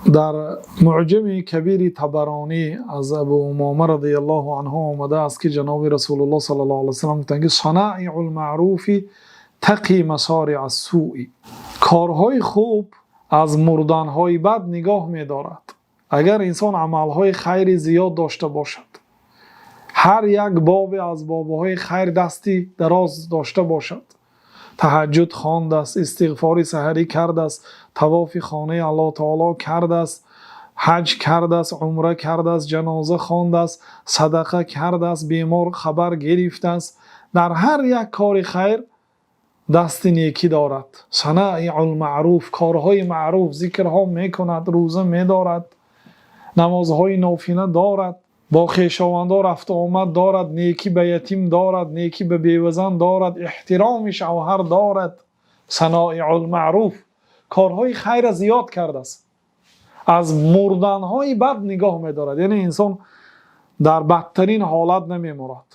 Дар Муъҷами Кабири Табаронӣ аз Абу Умома разияллоҳу анҳу омадааст, ки ҷаноби Расулуллоҳ саллаллоҳу алайҳи васаллам гуфтанд, ки صنائع المعروف تقي مصارع السوء. Корҳои хуб аз мурданҳои бад нигоҳ медорад. Агар инсон амалҳои хайри зиёд дошта бошад, ҳар як бобе аз бобҳои хайр дасти дароз дошта бошад, таҳаҷҷуд хондааст, истиғфори саҳарӣ кардааст, тавофи хонаи Аллоҳи таоло кардааст, ҳаҷ кардааст, умра кардааст, ҷаноза хондааст, садақа кардааст, бемор хабар гирифтааст, дар ҳар як кори хайр дасти некӣ дорад. صنائع المعروف, корҳои маъруф, зикрҳо мекунад, рӯза медорад, намозҳои нофила дорад, бо хешовандон рафту омад дорад, некӣ ба ятим дорад, некӣ ба бевазан дорад, эҳтироми шавҳар дорад. صنائع المعروف, корҳои хайра зиёд кардааст, аз мурданҳои бад нигоҳ медорад. Яъне инсон дар бадтарин ҳолат намемурад,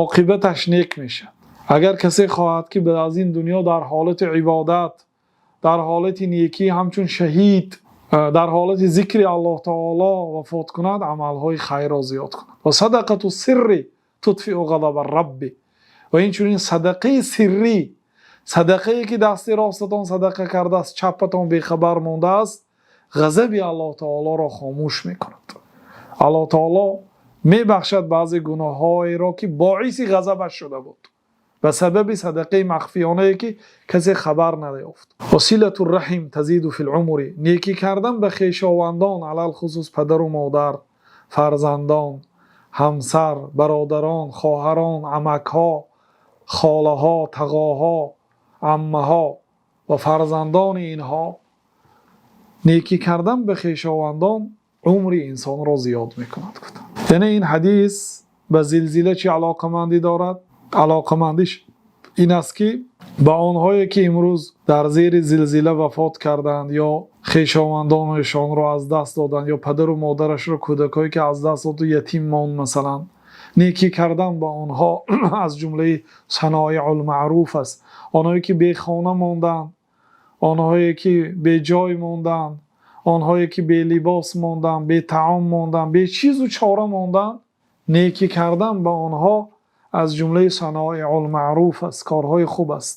оқибаташ нек мешавад. Агар касе хоҳад, ки аз ин дунё дар ҳолати ибодат, дар ҳолати некӣ, ҳамчун шаҳид, дар ҳолати зикри Аллоҳи таоло вафот кунад, амалҳои хайрро зиёд кунад. وصدقة السر تطفئ غضب الرب. Ва инчунин садақаи сиррӣ, садақае ки дасти ростатон садақа кардааст, чапатон бехабар мондааст, ғазаби Аллоҳи таолоро хомӯш мекунад. Аллоҳи таоло мебахшад баъзе гуноҳҳоеро, ки боиси ғазабаш шуда буд, ба сабаби садақаи махфиёнае, ки касе хабар наёфт. وصلة الرحم تزيد في العمر. Некӣ кардан ба хешовандон, алалхусус падару модар, фарзандон, ҳамсар, бародарон, хоҳарон, амакҳо, холаҳо, тағоҳо, аммаҳо ва фарзандони инҳо, некӣ кардан ба хешовандон умри инсонро зиёд мекунад, гуфтанд. Яъне ин ҳадис ба зилзила чӣ алоқамандӣ дорад? Алоқамандиш ин аст, ки ба онҳое ки имрӯз дар зери зилзила вафот карданд ё хешовандонашонро аз даст доданд, ё падару модарашро, кӯдакҳое ки аз даст доду ятим монд масалан, некӣ кардан ба онҳо аз ҷумлаи صنائع المعروف аст. Онҳое ки бехона монданд, онҳое ки беҷой монданд, онҳое ки белибос монданд, бетаом монданд, бечизу чора монданд, некӣ кардан ба онҳо аз ҷумлаи صنائع المعروف аст, корҳои хуб аст.